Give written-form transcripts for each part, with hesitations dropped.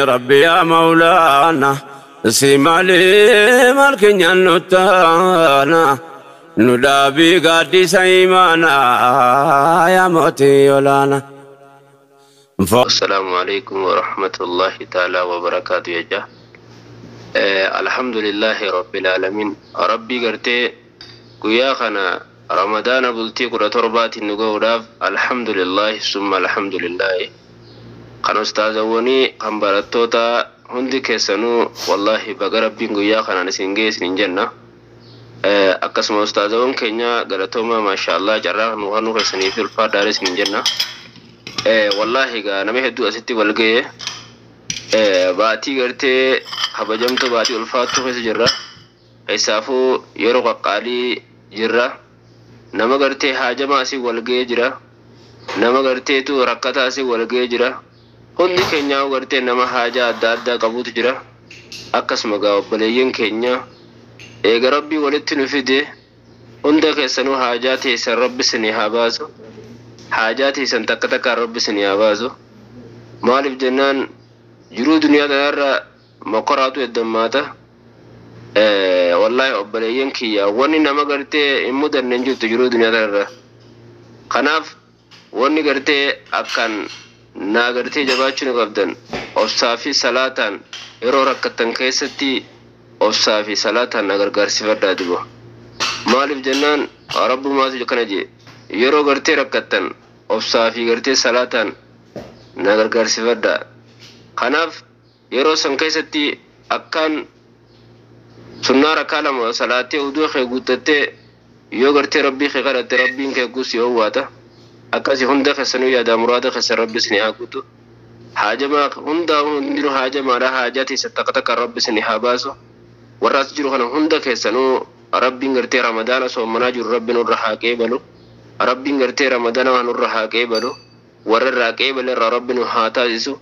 Rabbi yaa Mawlaana si malee maal keenyaan nu taana nu dhaabii gaaddisa imaanaa yaa mootii olaana. Assalaamu alaikum warahmatullahi ta'ala wabarakaatu jecha. Alhamdulillahi rabbil alamin. Rabbii gartee guyyaa kana Ramadaana bultii 17tiin nu ga'uudhaaf, alhamdulillahi summa alhamdulillahi. Kan ustaazawwanii, kan barattoota, hundi keessanuu wallaahi baga Rabbiin guyyaa kanaan isin ga'e isin jenna. Akkasuma ustaazawwan keenya galatoomaa, maashaallah, carraa nu kennuu keessanii fi ulfaadhaan isin jenna. Wallaahi gaa nama hedduu asitti wal ga'e, baatii gartee kabajamtuu, baatii ulfaattuu keessa jirra. Keessaafuu yeroo qaqqaalii jirra. Nama gartee haajama asii wal ga'ee jira. Nama garteetu rakkataa asii wal ga'ee jira. Hundi keenyaa gartee nama haajaa adda addaa qabutu jira. Akkasuma gaa obboleeyyan keenya, eega Rabbii walitti nu fide, hunda keessanuu haajaa teessan Rabbi isinii haa baasu. Haajaa teessan takka takkaan Rabbi isinii haa baasu. Maaliif jennaan, jiruu duniyaa kanarra mokoraatu heddummaata. Wallaahi obboleeyyan kiyya, wanni nama gartee hin mudanne hin jirtu jiruu duniyaa kanarra. Kanaaf wanni gartee akkaan naa gartee jabaachuu nu qabdan, obsaa fi salaataan, yeroo rakkattan keessatti obsaa fi salaataan na gargaarsifadhaa duba. Maaliif jennaan, Rabbumaatu kana jee, yeroo gartee rakkattan obsaa fi gartee salaataan na gargaarsifadhaa. Kanaaf yeroo san keessatti akkaan sunnaa rakkaa lama salaattee, uduu kee guuttattee, yoo gartee Rabbii kee kadhatte, Rabbiin kee guusi owwaata. Akkasi hunda keessanuu yaada muraada keessan Rabbi isin haa guutu. Haajamaa hundaa, hundinuu haajamaadha. Haajaa teessan takka takkaan Rabbi isin haa baasu. Warra as jiru kana hunda keessanuu Rabbiin gartee Ramadaana soommanaa jiru Rabbi nurra haa qeebalu. Rabbiin gartee Ramadaana nurra haa qeebalu. Warra irraa qeebale irraa Rabbi nu haa taasisu.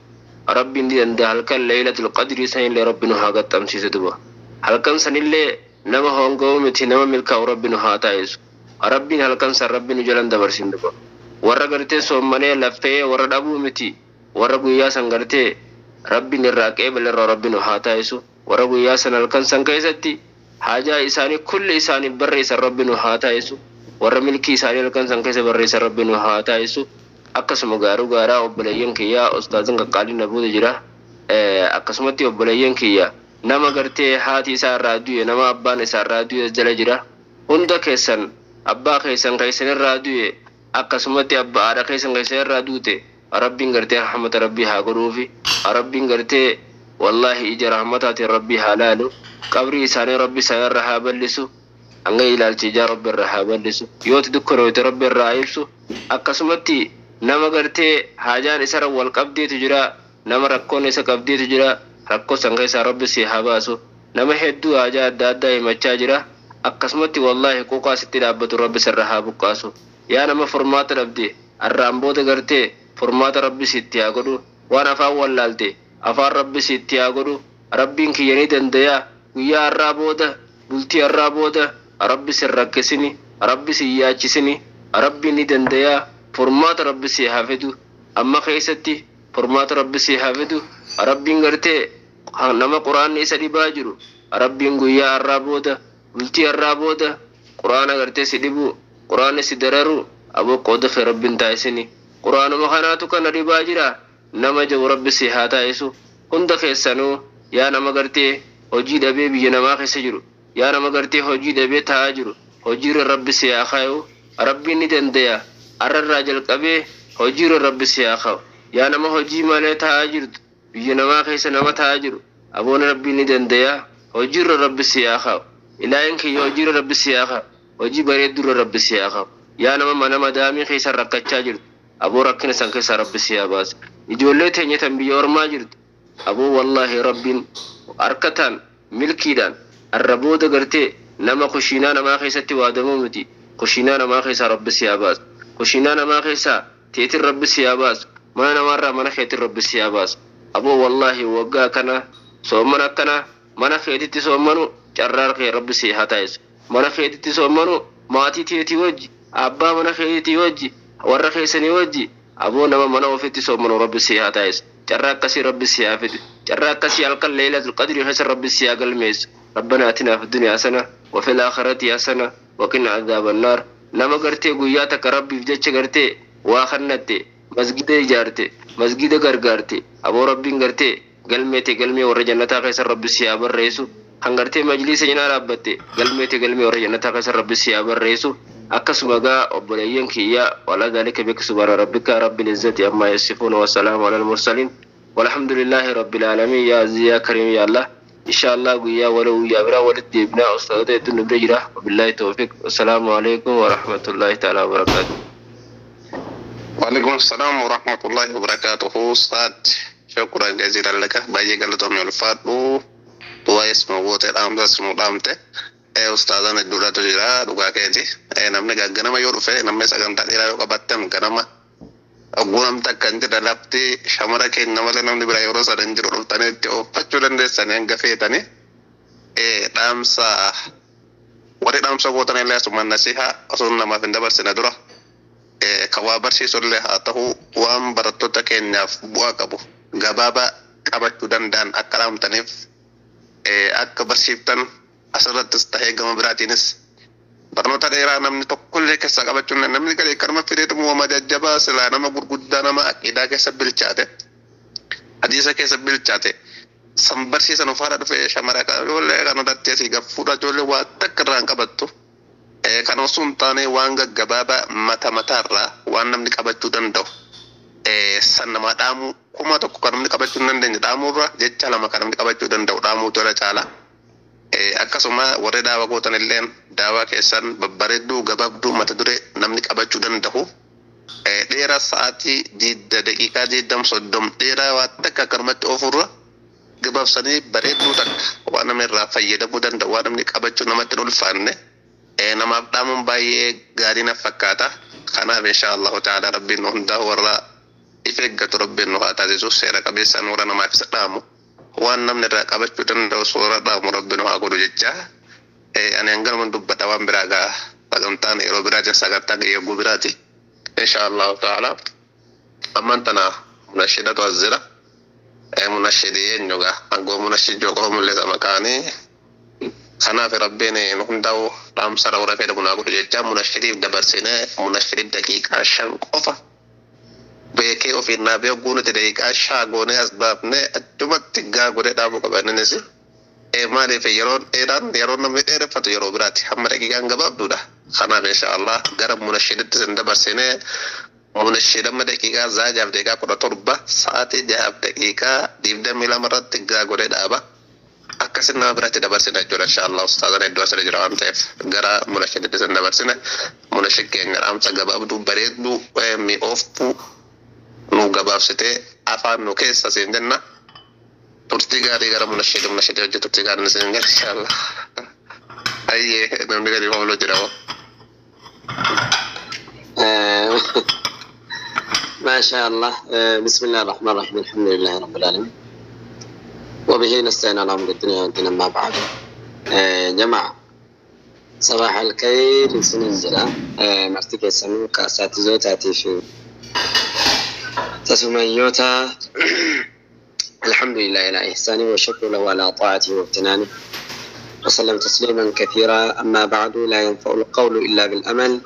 Rabbiin ni danda'a. Halkan Laylatul Qadrii sanillee Rabbi nu haa qaxxamsiisu duba. Halkan sanillee nama honga'uu miti, nama milkaa'u Rabbi nu haa taasisu. Rabbiin halkan san Rabbi nu jalan dabarsin duba. Warra gartee soommanee laffee warra dhabuu miti, warra guyyaa san gartee Rabbiin irraa qeebale irraa Rabbi nu haa taasisu. Warra guyyaa san halkan san keessatti haajaa isaanii kulli isaanii barreessan Rabbi nu haa taasisu. Warra milkii isaanii halkan san keessa barreessan Rabbi nu haa taasisu. Akkasuma gaaruu gaaraa obboleeyyan kiyyaa, ustaazin qaqqaaliin na buuta jira. Akkasumatti obboleeyyan kiyya, nama gartee haati isaa irraa du'e, nama abbaan isaa irraa du'e jala jira. Hunda keessan abbaa keessan keessan irraa du'e, akkasumatti abbaa haadha keessan keessan irraa duute, Rabbiin gartee rahmata Rabbii haa godhuufi. Rabbiin gartee wallaahi ija rahmataatiin Rabbii haa laalu. Qabrii isaanii Rabbi isaan irra haa bal'isu. Hanga ilaalcha ijaa Rabbi irra haa bal'isu. Yooti dukkanooyte Rabbi irraa haa ibsu. Akkasumatti nama gartee haajaan isarra wal qabdeetu jira. Nama rakkoon isa qabdeetu jira. Rakkoo san keessaa Rabbi si haa baasu. Nama hedduu haajaa adda addaa himachaa jira. Akkasumatti wallaahi quuqaa sitti dhaabbatu Rabbi sirra haa buqqaasu. Yaa nama furmaata dhabde, arraan booda gartee furmaata Rabbi sitti haa godhu. Waan afaan wallaalte afaan Rabbi sitti haa godhu. Rabbiin kiyya ni dandayaa. Guyyaa har'aa booda, bultii har'aa booda, Rabbi sin rakkisini, Rabbi sin yaachisini. Rabbiin ni dandayaa. Furmaata Rabbi si haa fidu. Amma keessatti furmaata Rabbi si haa fidu. Rabbiin gartee nama Quraanni isa dhibaa jiru, Rabbiin guyyaa har'aa booda, bultii har'aa booda, Quraana gartee si dhibu, Quraanni si dararu, aboo qooda kee Rabbiin taasisini. Quraanuma kanaatu kana dhibaa jira nama jabu Rabbi si haa taasisu. Hunda keessanuu yaa nama gartee hojii dhabee biyya namaa keessa jiru, yaa nama gartee hojii dhabee taa'aa jiru, hojiirra Rabbi si haa kaayu. Rabbiin ni dandaya. Arrarraa jalqabee hojiirra Rabbi si haa kaayu. Yaa nama hojii malee taa'aa jirtu, biyya namaa keessa nama taa'aa jiru, aboon Rabbiin ni dandaya. Hojiirra Rabbi si haa kaayu. Ilaahin kiyya hojiirra Rabbi si haa kaayu. Hojii bareeddurra Rabbi si haa kaayu. Yaa nama mana madaamii keessa rakkachaa jirtu, aboo rakkina san keessa Rabbi si haa baasu. Ijoollee teenya tan biyya ormaa jirtu, aboo wallaahi Rabbiin harkataan milkiidhaan arra booda gartee nama kushiinaa namaa keessatti waadamuu miti, kushiinaa namaa keessaa Rabbi si haa baasu. Kushiinaa namaa keessaa teetin Rabbi si haa baasu. Mana namaarraa mana keetin Rabbi si haa baasu. Aboo wallaahi waggaa kana soomman akkana mana keetitti soommanu carraa kee Rabbi si haa taasisu. Mana keetitti soommanu, maatii teetii wajji, abbaa mana keetiitii wajji, warra keessanii wajji, aboo nama mana ofitti soommanu Rabbi si haa taasisu. Carraa akkasii Rabbi si haa fidu. Carraa akkasii halkan Laylatul Qadrii keessa Rabbi si haa galmeessu. Rabbana atinaa fi dunyaa hasana wa fil aakhirati hasana wa qina adhaaban naar. Nama gartee guyyaa takka Rabbiif jecha gartee waa kannatte, masgida ijaarte, masgida gargaarte, aboo Rabbiin gartee galmeete galmee warra jannataa keessa Rabbi si haa barreessu. Kan gartee majliisa cinaa dhaabbatte, galmeete galmee warra jannataa keessa Rabbi si haa barreessu. Akkasuma gaa obboleeyyan kiyya, walaa dhalika bika subhaana rabbika rabbil izzati ammaa yasifuun, wasalaamu alal mursaliin, walhamdulillaahi rabbil aalamiin. Yaa aziz yaa kariim yaa Allah, insha Allah guyyaa wala guyyaa biraa walitti deebinaa. Ustaadota hedduun nu bira jira. Wabillahi tawfiq, wassalaamu alaikum warahmatullaahi ta'ala wabarakaatu. وعليكم السلام ورحمة الله وبركاته. أستاذ، شكرا جزيلا لك. Baay'ee galatoomii, ulfaadhu. Du'aa isma goote, dhaamsa ismu dhaamte. Ustaazaan hedduudhaatu jira, dhugaa keeti. Namni ganama yoo dhufe, namni sagantaa dheeraa yoo qabaattan, ganama ogguu namni akka hin jirre, lafti shamara keenya malee namni biraa yeroo sana hin jiru, dhuftanii itti ooffachuu dandeessanii hanga feetanii. Dhaamsa warri dhaamsa gootan illee asuma nasihaa osoo namaaf hin dabarsine dura kan waa barsiisu illee haa ta'u, waan barattoota keenyaaf bu'aa qabu gabaabaa qabachuu danda'an akka dhaamtaniif akka barsiiftan, asirrattis tahee gama biraatiinis barnoota dheeraa namni tokkollee keessaa qabachuu hin, namni galee kanuma fideetu uumama jajjabaa silaa nama gurguddaa, nama aqiidaa keessa bilchaate, hadiisa keessa bilchaate san barsiisan ufaadha dhufee, shamara kana ijoollee kana irratti asii gaffuudha, ijoollee waa takka irraa hin qabattu. Kan osoo hin taane waan gaggabaabaa mata mataarraa waan namni qabachuu danda'u san namaa dhaamuu, 1000 kan namni qabachuu hin dandeenye dhaamuurra jecha lama kan namni qabachuu danda'u dhaamuutu irra caala. Akkasuma warri daawaa gootan illeen daawaa keessan babbareedduu gabaabduu mata duree namni qabachuu danda'u, dheeraa sa'aatii diidda daqiiqaa 20 30 dheeraa waa takka akkanumatti oofurra, gabaabsanii bareedduu takka waan namni irraa fayyadamuu danda'u, waan namni qabachuu namatti hin ulfaanne namaaf dhaamuun baay'ee gaarii na fakkaata. Kanaaf insha Allahu ta'ala Rabbiin nu hundaa warra if eeggatu Rabbiin nu haa taasisu. Seera qabeessaan warra namaaf isa dhaamu, waan namni irraa qabachuu danda'u soora dhaamu Rabbiin nu haa godhu jecha. Ani hanganuma dubbadha. Waan biraa gaa sagantaan yeroo biraatiin, sagantaan eeguu biraati. Insha Allahu ta'ala amman tana munashidatu as jira. Munashidii eenyu gaa hangoo munashid qofa mul'isa maqaanii. Kanaaf Rabbiin nu hundaa'u dhaamsa warra fedhamu naa godhu jecha munashidiif dabarsine. Munashidiif daqiiqaa 5 qofa beekee ofiin naa beekuu nuti daqiiqaa shaa goonee as baafnee achumatti gaa godhee dhaabuu qaba innis. Maaliif yeroon dheeraan, yeroo namni dheereffatu yeroo biraati, hamma daqiiqaan gabaabduudha. Kanaaf insha Allah gara munashiditti sin dabarsine. Munashid amma daqiiqaa 6:17, sa'aatii 6:22 irratti gaa godhee dhaaba. Akkasin nama biratti dabarsina jechuudha insha Allah. Ustaazan iddoo asirra jira waan ta'eef gara munashiditti sin dabarsine. Munashid keenya dhaamsa gabaabduu bareedduu mi'ooftuu nu gabaabsitee afaan nu keessa siin jenna. Turtii gaarii gara munashid, munashidii hojii turtii gaarii siin jenna insha Allah. Ayyee, namni gadi hooloo jira moo? ما شاء الله. بسم الله الرحمن الرحيم، الحمد لله رب العالمين وبه نستعين على امر الدنيا والدين، اما بعد. جماعة، صباح الخير isinin jira. Marti keessanuu kaasatizootatii fi tasumayyoota. الحمد لله على إحسانه والشكر له على طاعته وامتنانه وسلم تسليما كثيرا. أما بعد، لا ينفع القول إلا بالأمل،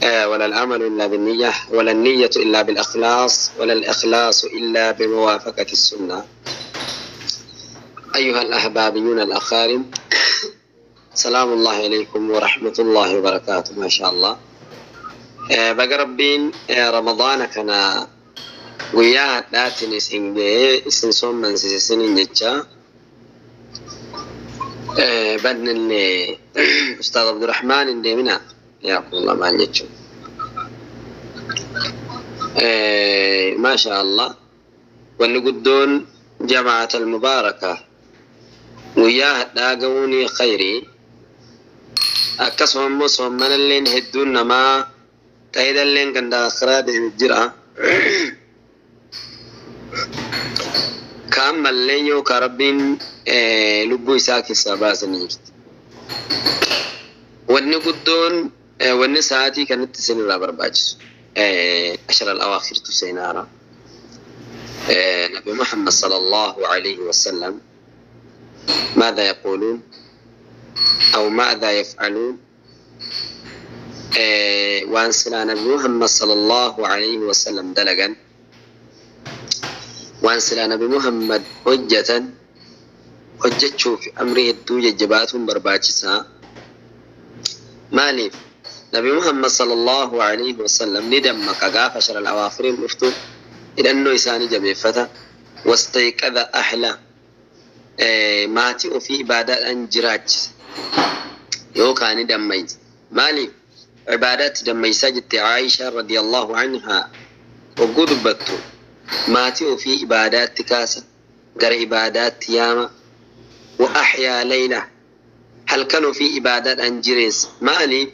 ولا العمل إلا بالنية، ولا النية إلا بالإخلاص، ولا الإخلاص إلا بموافقة السنة. أيها الأحبابيون الأخارم، سلام الله عليكم ورحمة الله وبركاته. ما شاء الله، baga Rabbiin Ramadaana kana guyyaa hadhaatiin isin ga'ee isin soommansiise isiniin jecha. Badnillee Ustaaz Abdurrahmaan hin deemina yaa Allah, maal jechuun, maasha Allah, wanni guddoon jamaat almubaaraka guyyaa hadhaa ga'uuni khayrii. Akkasuma immoo soommanalleen hedduun namaa ta'idalleen ganda akhiraa deeme jira. Ka ammallee yoo ka Rabbiin lubbuu isaa keessaa baasanii jirti. Wanni guddoon, wanni sa'aatii kanatti isinirraa barbaachisu ashara al-awaakhirtu seenaara. Nabi Muhammad sallallahu alayhi wasallam ماذا يقولون أو ماذا يفعلون؟ Waan silaa Nabi Muhammad sallallahu alayhi wasallam dalagan, waan silaa Nabi Muhammad hojjatan hojjechuuf amrii hedduu jajjabaatuun barbaachisaa. Maaliif? Nabi Muhammad sallallahu alayhi wasallam ni dammaqa. Gaafa sharal awaafiriin dhuftu hidhannoo isaanii jabeeffata. Wastayqadha ahla, maatii ofii ibaadaadhaan jiraachisa yookaan ni dammaysa. Maaliif ibaadaatti dammaysaa jette? Aishaa radiyallahu anhaa hogguu dubbattu, maatii ofii ibaadaatti kaasa, gara ibaadaatti yaama. Wa ahyaa layla, halkan ofii ibaadaadhaan jireessa. Maaliif?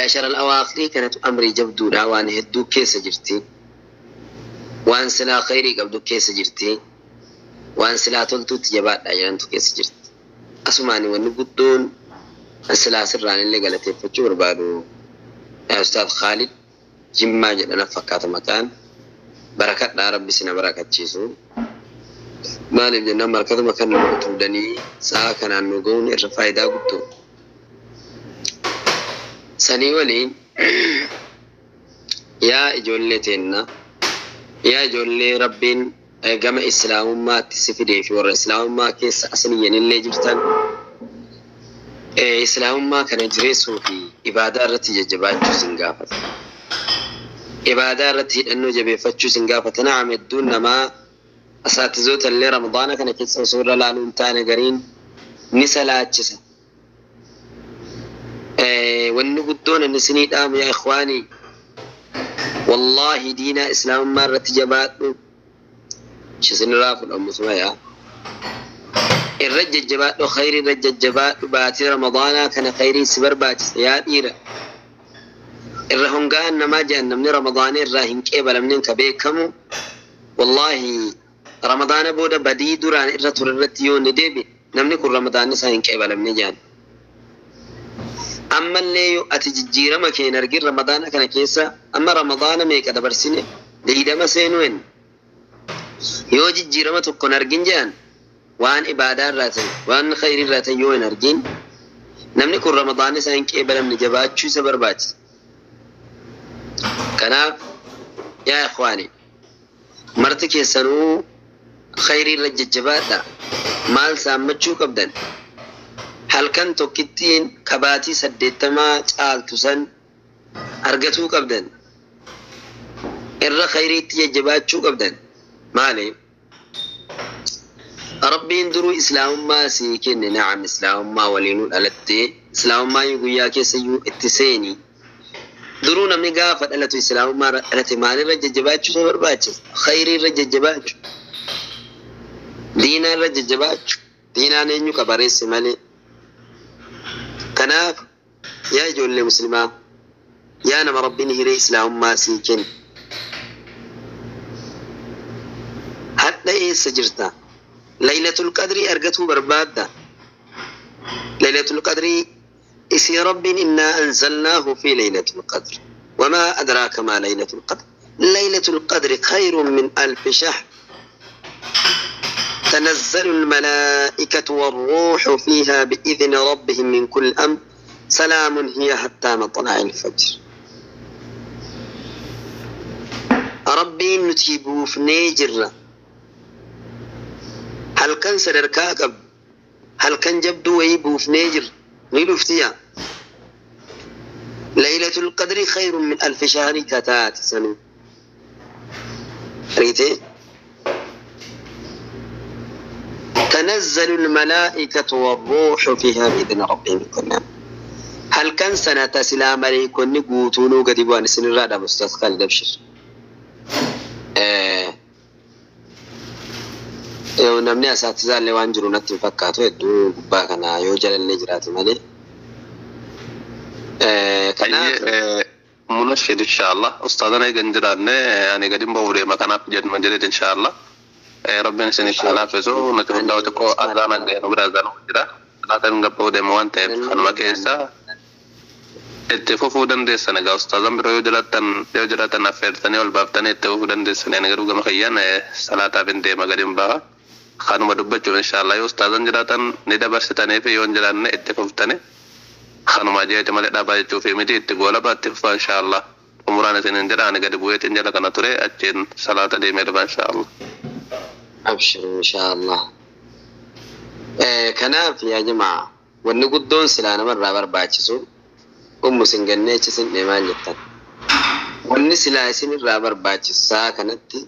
Asharal awaakirii kanatu amrii jabduudha, waan hedduu keessa jirti, waan silaa khayrii qabdu keessa jirti, waan silaa toltuutti jabaadhaa jedhantu keessa jirti. Asumaani wanni guddoon silaa sirraan illee galateeffachuu barbaadu, Ustaad Khaalid Jimmaa jedhana fakkaata maqaan, barakadhaa, Rabbi sina barakachiisu. Maaliif jennaan, markatuma kan nu utubdanii sa'a kanaan nu ga'uun irra faayidaa guddoo. Sanii waliin, yaa ijoollee teenna, yaa ijoollee Rabbiin gama islaamummaatti si fidee fi warra islaamummaa keessa asiniyyanillee jirtan, islaamummaa kana jireessuu fi ibaadaa irratti jajjabaachuu sin gaafata. Ibaadaa irratti hidhannoo jabeeffachuu sin gaafata. Na'am, hedduun namaa asaatizoota illee Ramadaana kana keessa osoo irra laaluu hin taane gariin ni salaachisa. Wanni guddoon inni isinii dhaamu, yaa ikhwaanii, wallaahi diinaa islaamummaa irratti jabaadhu. Isinirraa fudhamu suma yaa. Irra jajjabaadhu, khayrii irra jajjabaadhu. Baatii Ramadaanaa kana khayrii si barbaachisa, yaa dhiira. Irra hongaan namaa jedhan, namni Ramadaana irraa hin qeebalamneen ka beekamu, wallaahi Ramadaana booda badii duraan irra ture irratti yoo inni deebi, namni kun Ramadaanni isaa hin qeebalamne jedhan. Ammallee yoo ati jijjiirama kee hin argin Ramadaana kana keessa, amma Ramadaana meeqa dabarsine, 20 seenuu hin, yoo jijjiirama tokko hin argin jedhan, waan ibaadaa irraa ta'e, waan khayrii irraa ta'e yoo hin argin, namni kun Ramadaanni isaa hin qeebalamne. Jabaachuu isa barbaachisa. Kanaaf yaa ikhwaani, marti keessanuu khayrii irra jajjabaadha. Maal saammachuu qabdan? Halkan tokkittiin kabaatii 80 caaltu san argatuu qabdan. Irra khayriitti jajjabaachuu qabdan. Maaliif? Rabbiin duruu islaamummaa sii kenne. Na'am, islaamummaa waliinuu dhalattee, islaamummaa guyyaa keessa iyyuu itti seeni. Duruu namni gaafa dhalatu islaamummaa irra dhalate. Maalirra jajjabaachuu isa barbaachisa? Khayrii irra jajjabaachuu, diinaa irra jajjabaachuu. Diinaan eenyu qabareesse malee. Kanaaf yaa ijoollee muslimaa, yaa nama Rabbiin hiree islaamummaa sii kenne, hadha eessa jirta? Laylatul Qadrii argatuu barbaadda? Laylatul Qadrii isii Rabbiin innaa anzalnaahu fi laylatul qadr, wamaa adraaka maa laylatul qadr, laylatul qadri khayrun min alfi shahr, تنزل الملائكة والروح فيها بإذن ربهم من كل أمر، سلام هي حتى مطلع الفجر. Rabbiin nuti buufnee jirra. Halkan sadarkaa qabdu, halkan jabduu wayii buufnee jirra, ni dhuftiya. Laylatul Qadri khayrun min alfi shahri kataati sanuu argitee. تنزل الملائكة والروح فيها بإذن ربهم من كل أمر. Halkan sana tasilaa maleeykonni guutuunuu gadi bu'an isinirraa dhabu. Ustaz Khalid, abshir. Namni asaatizaallee waan jiru natti hin fakkaatu hedduu gubbaa kana, yoo jalallee jiraate malee. Kanaaf Munashid, inshallah ustaadana egan jiraanne ani gadin bahu deema, kanaaf jedhuma jedhet. Inshallah Rabbiin isiniif haa laaffisu. Nuti hundaa xiqqoo azaana ga'e, nu bira azaana jira, salaata hin gabba'u deema waan ta'eef kanuma keessa. Itti fufuu dandeessan egaa ustaazan biroo yoo jiraatan affeertanii ol baaftanii itti fufuu dandeessan. Ani garuu gama kiyyaan salaataaf hin deema, gadi hin baha. Kanuma dubbachuuf inshaallah yoo ustaazan jiraatan ni dabarsitanii fi yoo hin jiraanne itti fuftanii kanuma jeeti malee dhaabaa jechuufi miti. Itti goolaba, itti fufaa inshaallah. Umuraan isin hin jedha, ani gadi bu'eetiin jala kana ture, achiin salaata deemee dhufa inshaallah. Abshir, inshaallah. Kanaaf yaa jamaa, wanni guddoon silaa namarraa barbaachisu, ummu sin gannee achi sin maal jettan, wanni silaa isinirraa barbaachisu saa kanatti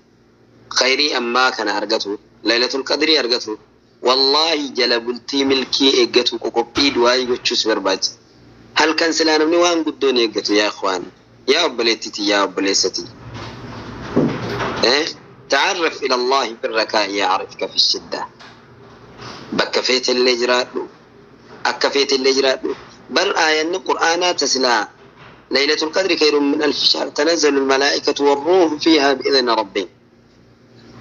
khayrii ammaa kana argatu, Laylatul Qadrii argatu, wallaahi jala bultii milkii eeggatu, qoqophii du'aayii gochuus barbaachisa. Halkan silaa namni waan guddoon eeggatu, yaa ikhwaan, yaa obboleettiti, yaa obboleessati. تعرف إلى الله في الرخاء يعرفك في الشدة. Bakka feetellee jiraadhu, akka feetellee jiraadhu bar aayanni qur'aanaa tasilaa ليلة القدر خير من ألف شهر تنزل الملائكة والروح فيها بإذن ربهم.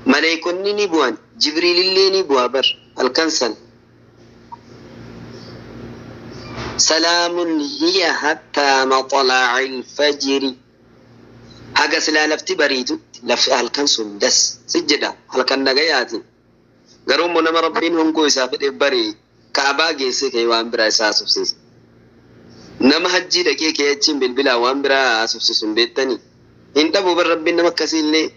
Maleeykonni ni bu'an, Jibriil illee ni bu'a bar halkan san. سلام هي حتى مطلع الفجر. Haga silaa lafti bariitutti lafti halkan sun das si jedha, halkan nagayaati. Garuu immoo nama Rabbiin hongoo isaa fedhe barii Kaabaa geessee ka'ee waan biraa isaa haasofsiisa. Nama hajjii dhaqee ka'ee achiin bilbilaa waan biraa haasofsiisu hin beektanii. Hin dhabu bar Rabbiin nama akkasii illee.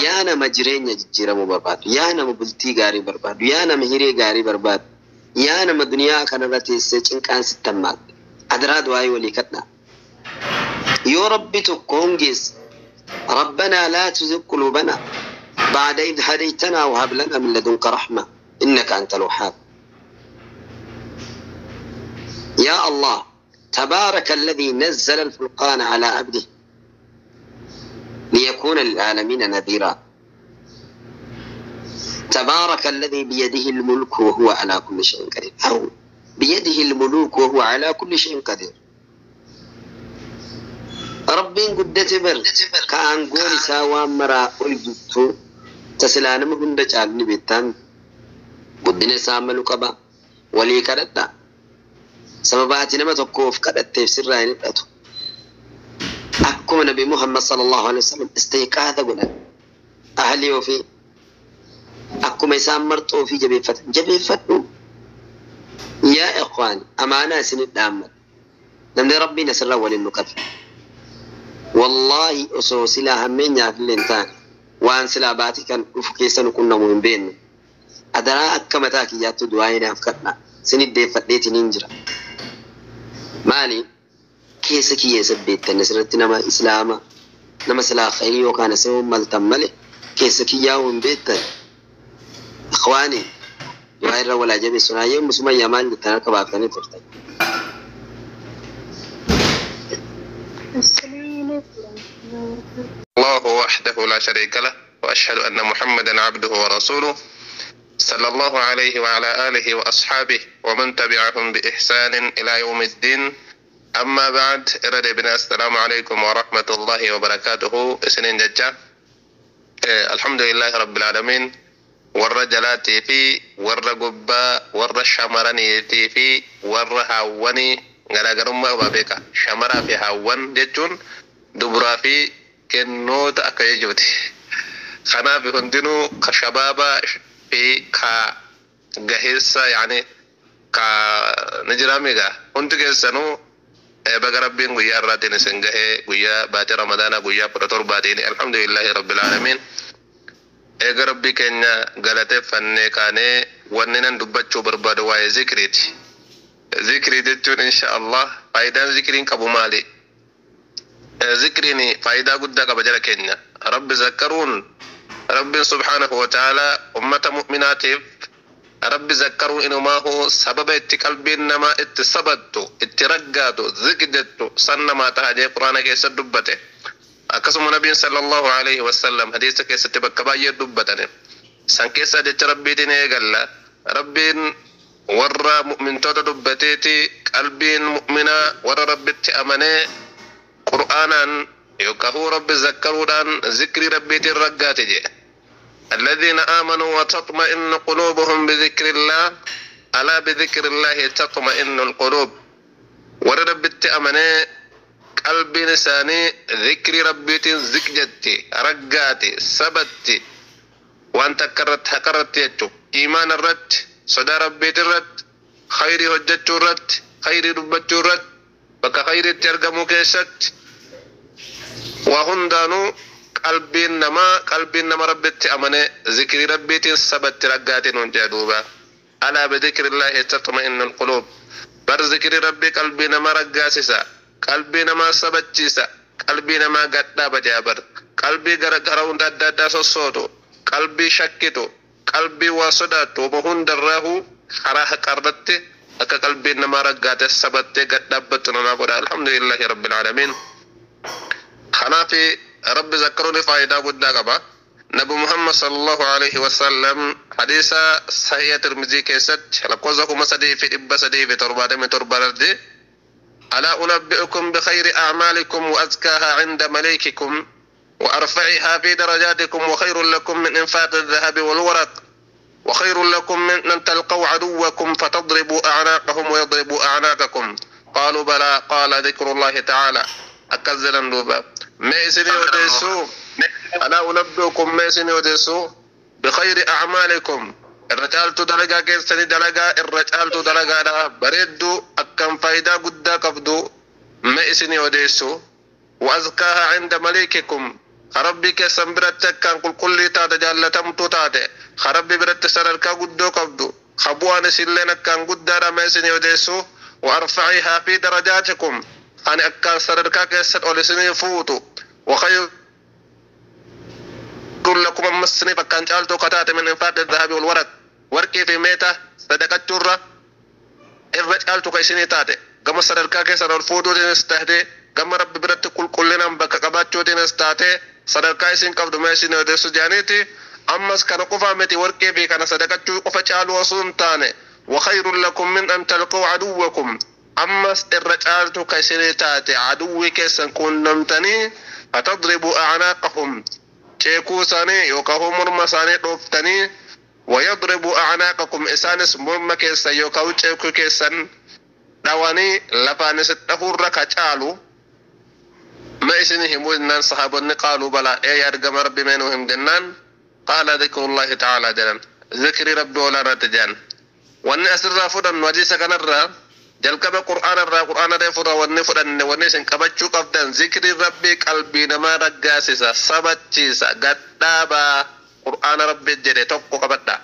Yaa nama jireenya jijjiiramuu barbaadu, yaa nama bultii gaarii barbaadu, yaa nama hiree gaarii barbaadu, yaa nama duniyaa kanarra teessee cinqaan sitti hammaatte, adaraa du'aayii walii kadhaa. Yoo Rabbi tokko hongeesse, ربنا لا تزغ قلوبنا بعد إذ هديتنا وهب لنا من لدنك رحمة إنك أنت الوهاب. يا الله، تبارك الذي نزل الفرقان على عبده ليكون للعالمين نذيرا. تبارك الذي بيده الملك وهو على كل شيء قدير، أو بيده الملوك وهو على كل شيء قدير. Rabbiin guddate bar ka aangoon isaa waan maraa ol jirtu, tasilaa nama hunda caalni beektaan guddina isaa malu qaba. Walii kadhadha. Sababa ati nama tokkoof kadhatteef sirraa hin hidhatu. Akkuma Nabi Muhammad sallallahu alaihi wasallam istiqaata godhan, ahlii ofii akkuma isaan marxoo ofii jabeeffatan jabeeffadhu. Yaa ikhwaan, amaanaa isinit dhaammadha. Namni Rabbiin asirraa waliin nu qabe, wallaahi osoo silaa hammeenyaaf illee hin taane, waan silaa baatii kan dhufu keessa nu qunnamu hin beeknu. Adaraa akka mataa kiyyaattu du'aa hinaaf kadha sinit deeffadheetiin hin jira. Maali, keessa kiyya isa beektan, asirratti nama Islaama, nama silaa khayrii yookaan asii maltan malee keessa kiyyaa hin beektan. Ikhwaani, du'aa irra walaa jabeessu. Naayyee musumayyaa, maal jettan? Harka baaftanii turtan. السلام عليكم ورحمة الله وبركاته. الله وحده لا شريك له وأشهد أن محمدا عبده ورسوله صلى الله عليه وعلى آله وأصحابه ومن تبعهم بإحسان إلى يوم الدين. أما بعد، إردبنا السلام عليكم ورحمة الله وبركاته. سنين ججا الحمد لله رب العالمين. Warra jalaatii fi warra gubbaa, warra shamaraniitii fi warra haawwanii garaagarummaa qabaa beeka. Shamaraa fi haawwan jechuun duburaa fi kennoota akka jechuuti. Kanaaf hundinuu ka shabaabaa fi ka gaheessa, yaani ka ni jiraamigaa, hundi keessanuu baga Rabbiin guyyaa irraatiin isin gahee, guyyaa baatii Ramadaanaa guyyaa 17tiin. Alhamdulillahi rabbil aalamiin. Eega Rabbii keenya galateeffannee kaanee, wanni nan dubbachuu barbaadu waa'ee zikriiti. Zikrii jechuun, insha Allah, faayidaan zikriin qabu maali? Zikriin faayidaa guddaa qaba jala keenya. Rabbi zakkaruun, Rabbiin subhaanahu wa ta'ala ummata mu'minaatiif Rabbi zakkaruun inumaahu sababa itti qalbiin namaa itti sabattu, itti raggaatu, zikri jettu san namaa ta'a jee Quraana keessa dubbate. Akkasuma Nabiin sallallahu alaihi wasallam hadiisa keessatti bakka baay'ee dubbatane. San keessa jecha Rabbiitiin eegalla. Rabbiin warra mu'mintoota dubbateeti, qalbiin mu'minaa warra Rabbitti amanee Qur'aanaan yookaan Rabbi zakkaruudhaan zikrii Rabbiitiin raggaate jedhe. الذين آمنوا وتطمئن قلوبهم بذكر الله ألا بذكر الله تطمئن القلوب. Warra Rabbitti amanee qalbiin isaanii zikrii Rabbiitiin zik jetti, raggaati, sabatti, waan takka irratti, haqa irratti jechu, iimaana irratti, sodaa Rabbiit irratti, khayrii hojjechuu irratti, khayrii dubbachuu irratti, bakka khayriitti argamuu keessatti, waa hundaanuu qalbiin namaa, qalbiin nama Rabbitti amane zikrii Rabbiitiin sabatti, raggaatiin nuun jedha duuba. Alaa bidikrillahi tatma'innu alquluub. Bar zikrii Rabbii qalbii namaa raggaasisa, qalbii namaa sabachiisa, qalbii namaa gadhaaba jedha. Bar qalbii gara gara hunda adda addaa sossootu, qalbii shakkitu, qalbii waa sodaattu, wama hundarraahu karaa haqa irratti akka qalbiin namaa raggaate sabattee gadhaabbattu namaa godha. Alhamdulillahi rabbil aalamiin. Kanaaf Rabbi zakkaruun faayidaa guddaa qaba. Nabi Muhammad sallallahu alaihi wasallam hadiisa sahiha Tirmizii keessatti lakkoofsa 3377 irratti: ألا أنبئكم بخير أعمالكم وأزكاها عند مليككم وأرفعها في درجاتكم وخير لكم من إنفاق الذهب والورق وخير لكم من أن تلقوا عدوكم فتضربوا أعناقهم ويضربوا أعناقكم؟ قالوا بلى. قال: ذكر الله تعالى. Akkas duuba. Mee isinii odeessuu? ألا أنبئكم, mee isinii odeessuu? بخير أعمالكم, irra caaltuu dalagaa keessanii, dalagaa irra caaltuu dalagaadha bareedduu akkam faayidaa guddaa qabdu mee isinii odeessu? وأزكاها عند مليككم, rabbii keessan biratti akkaan qulqullii taate, jaallatamtuu taate, rabbi biratti sadarkaa guddoo qabdu, bu'aan isinleen akkaan guddaadha mee isinii odeessu? وأرفعها في درجاتكم, ani akkaan sadarkaa keessan ol isinii fuutu, وخير لكم, ammas isiniif akkaan caaltuu kataate, من إنفاق الذهب والورق, warqii fi meeta sadaqachuurra irra caaltu ka isinii taate, gama sadarkaa keessan ol fuudhuutiinis taate, gama Rabbi biratti qulqullinaan bakka qabaachuutiinis taate, sadarkaa isin qabdu mee isin odeessu jedhaniiti. Ammas kana qofaa miti, warqii fi kana sadaqachuu qofa caalu osoo hin taane, وخير لكم من أن تلقوا عدوكم, ammas irra caaltu ka isinii taate aduwwii keessan quunnamtanii, فتضربوا أعناقهم, ceekuu isaanii yookaan morma isaanii dhooftanii, ويضربوا أعناقكم, isaanis morma keessan yookaan ceekuu keessan dhawanii lafaan isin dhahuurra ka caalu ma isin himuu jennaan, sahaabonni قالوا بلى, ee yaa ergama Rabbi, mee nuu him jennaan, قال: ذكر الله تعالى jedhan, zikrii Rabbi olaanaatti jedhan. Wanni asirraa fudhannu hadiisa kanarraa, jalqaba Qur'aana irraa, Qur'aana reefurraa wanni fudhanne, wanni isin qabachuu qabdan, zikrii Rabbii qalbii namaa raggaasisa, sabachiisa, gadhaabaa, Qur'aana Rabbii jedhe tokko qabadha.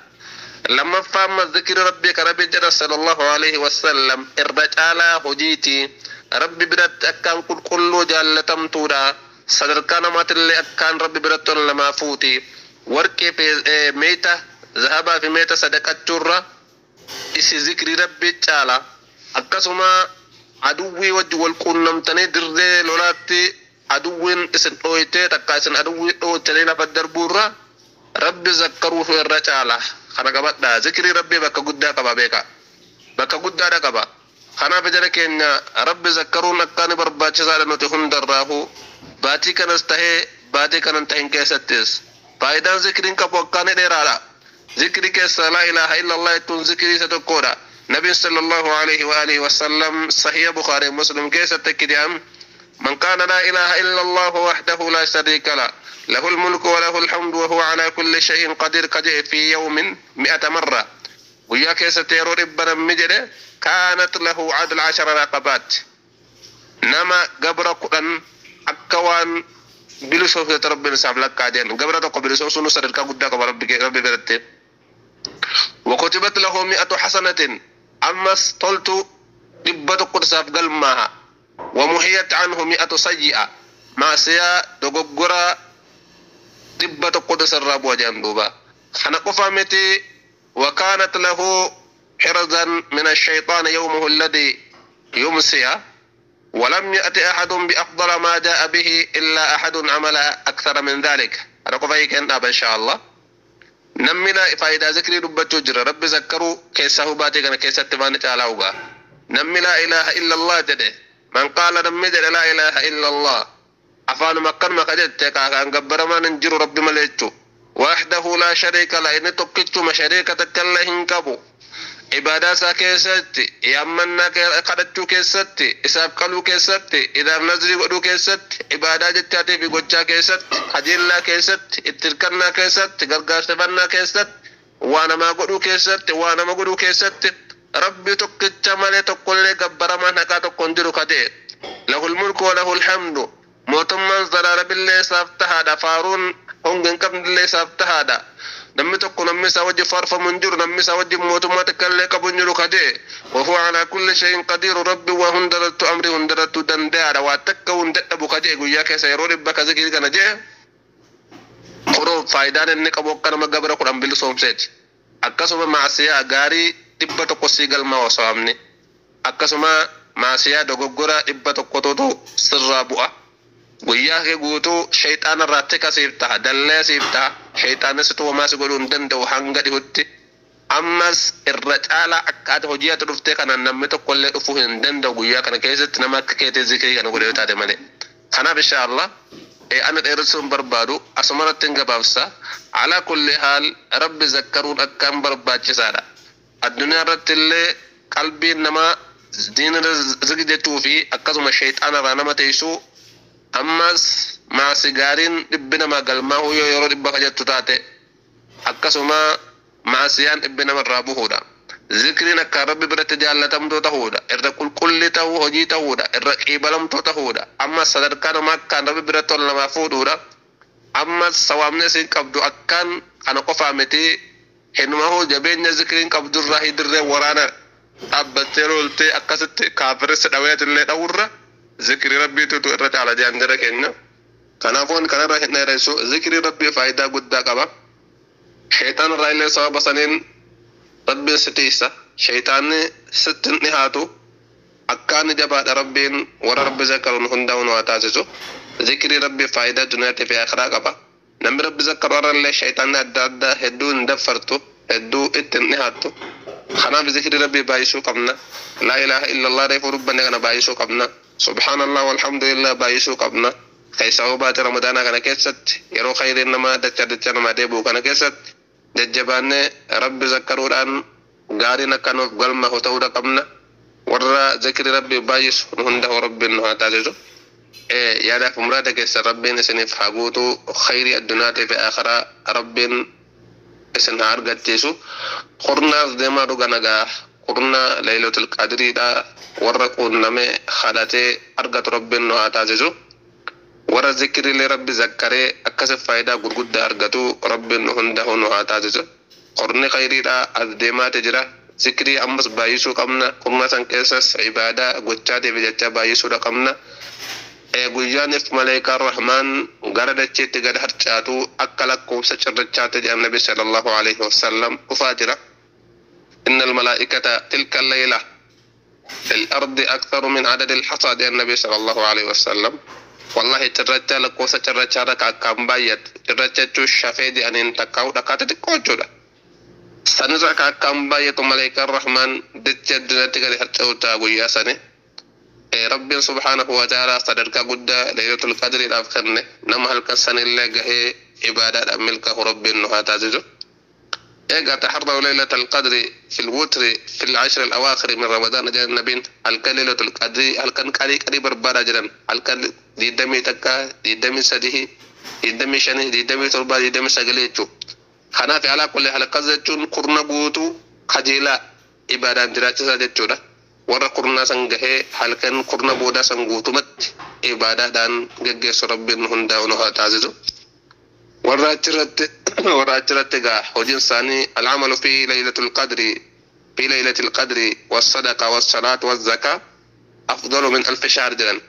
Lammaffaa amma zikrii Rabbii kan Rabbi jedha sallallahu alaihi wasallam irra caalaa hojiiti, Rabbi biratti akkaan qulqulluu jaallatamtuudha, sadarkaa namaatillee akkaan Rabbi biratti ol namaa fuuti. Warqii fi meeta, zahabaa fi meeta sadaqachuurra isi zikrii Rabbii caala. Akkasuma aduwwii wajji wal quunnamtanii dirree lolaatti aduwwiin isin dhooytee takka isin aduwwii dhooytanii lafa darbuurra Rabbi zakkaruutu irra caala. Kana qabadha. Zikrii Rabbii bakka guddaa qaba, beeka, bakka guddaadha qaba. Kanaaf jara keenya, Rabbi zakkaruun akkaan barbaachisaadha nuti hundarraahu, baatii kanas tahee baatii kanan tahin keessattis. Faayidaan zikriin qabu akkaan dheeraadha. Zikrii keessa لا إله إلا الله jettuun zikrii isa tokkodha. Nabiin sallallahu alaihi wa alihi wasallam sahiha Bukhaari Muslim keessatti akki jedhan: من قال لا إله إلا الله وحده لا شريك له، له الملك وله الحمد وهو على كل شيء قدير, ka jedhe في يوم 100 مرة, guyyaa keessatti yeroo 100 namni jedhe, كانت له عدل 10 رقبات, nama gabra 10 akka waan bilisoofte Rabbiin isaaf lakkaa jedhan. Gabra tokko bilisoomsuun sadarkaa guddaa qaba Rabbi biratti. وكتبت له 100 حسنة, ammas toltu 100 isaaf galmaaha, ومحيت عنه 100 سيئة, maasiyaa dogoggora 100 isarraa bu'a jedhan duuba. Kana qofa miti, وكانت له حرزا من الشيطان يومه الذي يمسي، ولم يأتي أحد بأفضل ما جاء به إلا أحد عمل أكثر من ذلك. هذا قفا كان إن شاء الله. Namni faayidaa zikrii dubbachuu jira. Rabbi zakkaruu keessaa baatee kana keessatti waan caalaa ugaa namni لا إله إلا الله jedhe, من قال, namni jedhe لا إله إلا الله, afaanuma akkanuma ka jette, kaakaan gabbaramaan hin jiru Rabbi malee jechuu, وحده لا شريك له, inni tokkichuma, shariika takkallee hin qabu. Ibaadaa isaa keessatti, yaammannaa kadhachuu keessatti, isaaf qaluu keessatti, idaaf nazrii godhuu keessatti, ibaadaa jechaatii fi gochaa keessatti, kajeellaa keessatti, itti hirkannaa keessatti, gargaarsifannaa keessatti, waa namaa godhuu keessatti, waa nama godhuu keessatti, Rabbi tokkicha malee tokkollee gabbaramaan haqaa tokko hin jiru ka ta'e. Lahul mulku wa lahul hamdu. Mootummaan zalaalabillee isaaf tahaadha. Faaruun honga hin qabnillee isaaf tahaadha. Namni tokko namni isaa wajji faarfamu hin jiru, namni isaa wajji mootummaa takka illee qabu hin jiru ka ta'e. Wahuwa alaa kulli shay'in qadiiru. Rabbi waa hundarrattu amrii hundarrattu danda'aadha. Waa takka hin dadhabu ka ta'e guyyaa keessa yeroo 100 ka zikrii kana jedhe. Kunoo faayidaan inni qabu akka nama gabra 10 bilisoomseeti. Akkasuma maasiyaa gaarii 100 sii galmaawa sawaabni. Akkasuma maasiyaa dogoggora 100tu sirraa bu'a. Guyyaa kee guutuu sheyxaana irraa tika siif taha, dallaya siif taha, sheyxaanni situ homaa si godhuu hin danda'u hanga dhihutti. Ammas irra caalaa akka ati hojii ati dhuftee kanaan namni tokkollee dhufuu hin danda'u guyyaa kana keessatti nama akka keetii zikrii kana godhe yoo taate malee. Kanaaf inshaa Allah ani dheeressuu hin barbaadu asumarrattin gabaabsa. Alaa kulli haal Rabbi zakkaruun akkaan barbaachisaadha. Addunyaa irratti illee qalbiin namaa diin irra zig jechuu fi akkasuma sheyxaana irraa nama tiysuu, ammas maasi gaariin dhibbi namaa galmaahuu yoo yeroo 100 ka jettu taate, akkasuma ma'asiyaan dhibbi nama irraa buhuudha. Zikriin akkaan Rabbi biratti jaallatamtuu tahuudha. Irra qulqullii tahuu hojii tahuudha. Irra qiibalamtuu tahuudha. Ammas sadarkaa namaa akkaan Rabbi biratti ol namaa fuudhuudha. Ammas sawaabni isiin qabdu akkaan kana qofaa miti, hinumahuu jabeenya zikriin qabdurraahi dirree waraana dhaabbattee loltee akkasitti kaafirri si dhawee atillee dhawurra zikrii Rabbiitutu irra caala je'an jara keenya. Kanaafuu ani kanarra hin dheeressu. Zikriin Rabbii faaydaa guddaa qaba. Sheyxaana irraa illee sababa saniin Rabbiin si tiiysa. Sheyxaanni sitti hin dhihaatu. Akkaani jabaadha Rabbiin warra Rabbi zakkaru nu hundahu nu haa taasisu. Zikrii Rabbii faaydaa duniyaatii fi aakhiraa qaba. Namni Rabbi zakkaru arrallee sheyxaanni adda addaa hedduu hin daffartu, hedduu itti hin dhihaattu. Kanaaf zikrii Rabbii baay'isuu qabna. Laa ilaaha illallah reefuu dubbanne kana baay'isuu qabna. Subhaanallah walhamdulillah baay'isuu qabna. Keessaahuu baatii Ramadaanaa kana keessatti yeroo khayriin namaa dacha dachaa namaa deebi'u kana keessatti jajjabaannee Rabbi zakkaruudhaan gaariin akka nuuf galmaahu ta'uudha qabna. Warra zikrii Rabbii baay'isu nu hundahu Rabbiin nu haa taasisu. Yaadaaf muraada keessan Rabbiin isiniif haa guutu. Khayrii addunaatii fi aakhiraa Rabbiin isin haa argachiisu. Kurnaas deemaa dhuga nagaa kurna laylatul qadriidha warra quunname kadhatee argatu Rabbiin nu haa taasisu. Warra zikriilee Rabbi zakkaree akkasi faayidaa gurguddaa argatu Rabbiin nu hundahu nu haa taasisu. Kurni khayriidha as deemaati jira. Zikrii ammas baay'isuu qabna. Kurna san keessas ibaadaa gochaatii fi jechaa baay'isuudha qabna. Guyyaanif maleykaan rahmaan gara dachiitti gad harcaatu akka lakkoofsa cirrachaatti jedhan nabi sallallahu aleyhi wassallam dhufaa jira. Innal malaa'ikata tilka leyla fil ardi aktharu min adadil hasaa jedhan nabi sallallahu aleyhi wassallam. Wallahi cirracha lakkoofsa cirrachaa irra ka akkaan baay'atu. Cirracha jechuun shafee jedhaniin takkaa'u dhakaa xixiqqoo jechuudha. Sanirra ka akkaan baay'atu maleykaan rahmaan dachii addunyaatti gadi harca'u ta'a guyyaa sani. Rabbiin subhaanahu wa ta'aalaa sadarkaa guddaa Laylatul Qadriidhaaf kenne. Nama halkan sanillee gahee ibaadaadhaan milkaahu Rabbiin nu haa taasisu. Eegaa taharraw Laylatal Qadri fil wutri fil ashril awaakhiri min Ramadaana jedhan Nabiin. Halkan Laylatul Qadrii halkan qarii qarii barbaadaa jedhan. Halkan 21, 23, 25, 27, 29 jechuu. Kanaaf alaa kulli haal akkas jechuun kurna guutuu kajeelaa ibaadaan jiraachisaa jechuudha. Warra kurnaa san gahee halkan kurna boodaa san guutumatti ibaadaadhaan geggeessu Rabbiin nu hundaa'u nu haa taasisu. Warra achirratti warra achirratti egaa hojiin isaanii al'amalu fi laylatul qadri fi laylatil qadri was-sadaqa was-salaatu waz-zakaa afdalu min alfi shahr jedhan.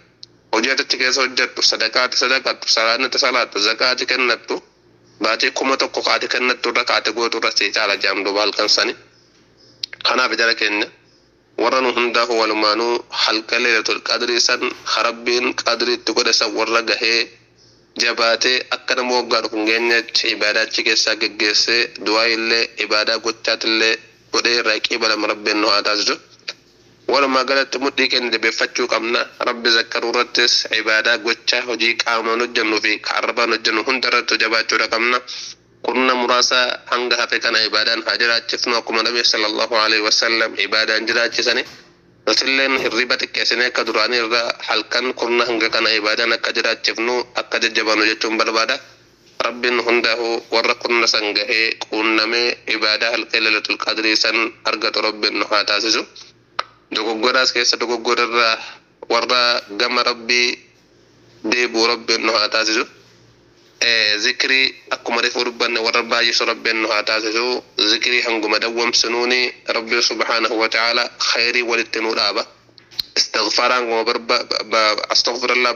Hojii ati achi keessa hojjattu, sadaqaa ati sadaqattu, salaanni ati salaattu, zakaa ati kennattu baatii 1000 ka ati kennattu irra ka ati gootu irra sii caala jedhan duuba halkan sani. Kanaaf jara keenya warra nu hundaahu walumaanuu halkan laylatul qadrii san ka Rabbiin qadrii itti godhe san warra gahee jabaatee akka nama waggaa dhufu hin geenyetti ibaadaa achi keessaa geggeessee du'aa'iillee ibaadaa gochaatillee godhee irraa qeebalama Rabbiin nu haa taasisu. Walumaa galatti mudhii keenya jabeeffachuu qabna. Rabbi zakkaruu irrattis ibaadaa gochaa hojii qaamaan hojjannuu fi ka arrabaan hojjannu hunda irrattuu jabaachuudha qabna. Kurna muraasa hanga hafe kana ibaadaan haa jiraachifnu, akkuma Nabi sallallahu alaihi wasallam ibaadaan jiraachisani. Nutilleen hirriba xiqqeessinee akka duraanii irra halkan kurna hanga kana ibaadaan akka jiraachifnu akka jajjabaannu jechuun barbaada. Rabbiin hundaa'u warra kurna san gahee quunnamee ibaadaa halkan Lailatul Qadrii san argatu Rabbiin nu haa taasisu. Dogoggoraas keessa dogoggorarraa warra gama Rabbii deebi'u Rabbiin nu haa taasisu. Zikrii akkuma reefuu dubbanne warra baay'isu Rabbiin nu haa taasisu. Zikrii hanguma dawwamsinuuni Rabbiin subhaanahu wa ta'ala khayrii walitti nu dhaaba. Istighfaaraan hanguma barba astaghfirullah.